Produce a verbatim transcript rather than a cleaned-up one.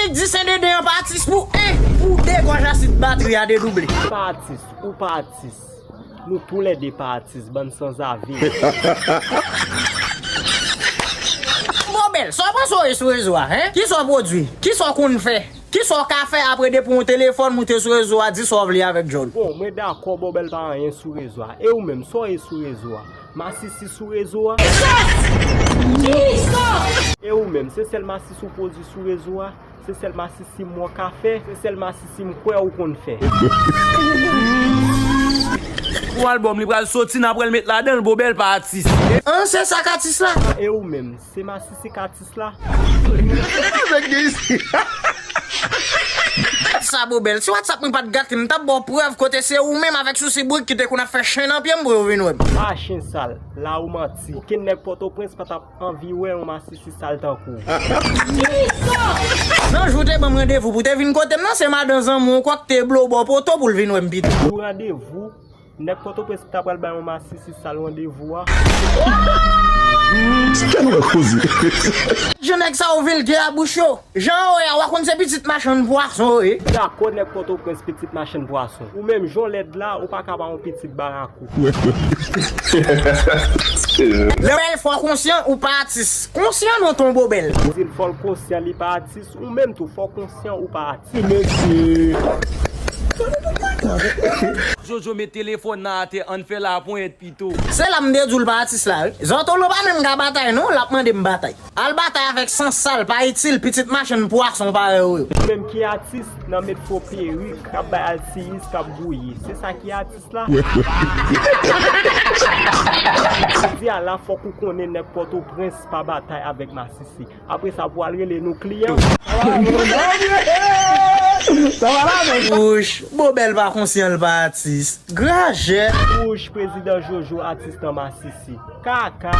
Di Sen Dede an pa atis pou en, pou de gòj asid batri a dedouble. Pa atis, ou pa atis. Nou toulède pa atis, bann sanzave. Bon, Bèl, sa w panse w ye sou rezo a, en? Kisa w pwodui? Kisa w konn fè? Kisa w ka fè apre depi yon telefòn moute sou rezo a, di sa w vle avèk djòl? Bon, mwen dakò, Bon Bèl pa anyen sou rezo a. E ou menm, sa w ye sou rezo a? Masisi sou rezo a? E ou menm, se sèl masisi ou pwodui sou rezo a? Se sèl masisi m wè w ka fè, se sèl masisi m kwè ou konn fè. Pou albòm li pral soti, n ap wè l met ladan l, Bon Bèl pa atis. An, se sa k atis la? E ou menm, se masisi k atis la? Sa Bon Bèl, si WhatsApp mwen pa t gate, m t ap ba w prèv kote se ou menm avèk Sousi Brik ki te konn ap fè chen nan pye m pou yo vin wè m. Pa chen sal, la ou manti. Okenn nèg Pòtoprens pa t ap anvi wè yon masisi sal tankou w. Nan jou w te ban m randevou pou w te vin kote m nan, se madan zanmi w kwak te blow bò poto pou l vin wè m pito. Jou randevou, nèg Pòtoprens ki ta pral bay yon masisi sal randevou a. Tèlman koze. Jan nèg sa yo vilgè a bouch yo. Jan yo ye a, w a konn se pitit machann pwason yo ye. Dakò, nèg Pòtoprens pitit machann pwason. Ou menm, jan w lèd la, ou pa ka pa yon pitit barakou. Lè w bèl fò konsyan, ou pa atis. Konsyan non, Tonbo Bèl. Di l fò l konsyan, li pa atis. Ou menm tou, fò w konsyan, ou pa atis. Mesye. Jojo met telefòn nan atè, ann fè laponyèt pito. Se la m te di w l pa atis la, wi. Zòtolo pa menm ka batay, non, l ap mande m batay. Al batay avèk san sal, pa itil, pitit machann pwason parèy ou yo. Ou menm ki atis nan met fo perik, k ap bay altiyis, k ap gouye. Se sa ki atis la? Jodi a la, fòk ou konnen nèg Pòtoprens pa batay avèk masisi. Apre sa, pou al rele nou kliyan. Wouch, Bon Bèl pa konsyan, l pa atis. Grajè. Wouch, prezidan Jojo, atis nan masisi. Kaka.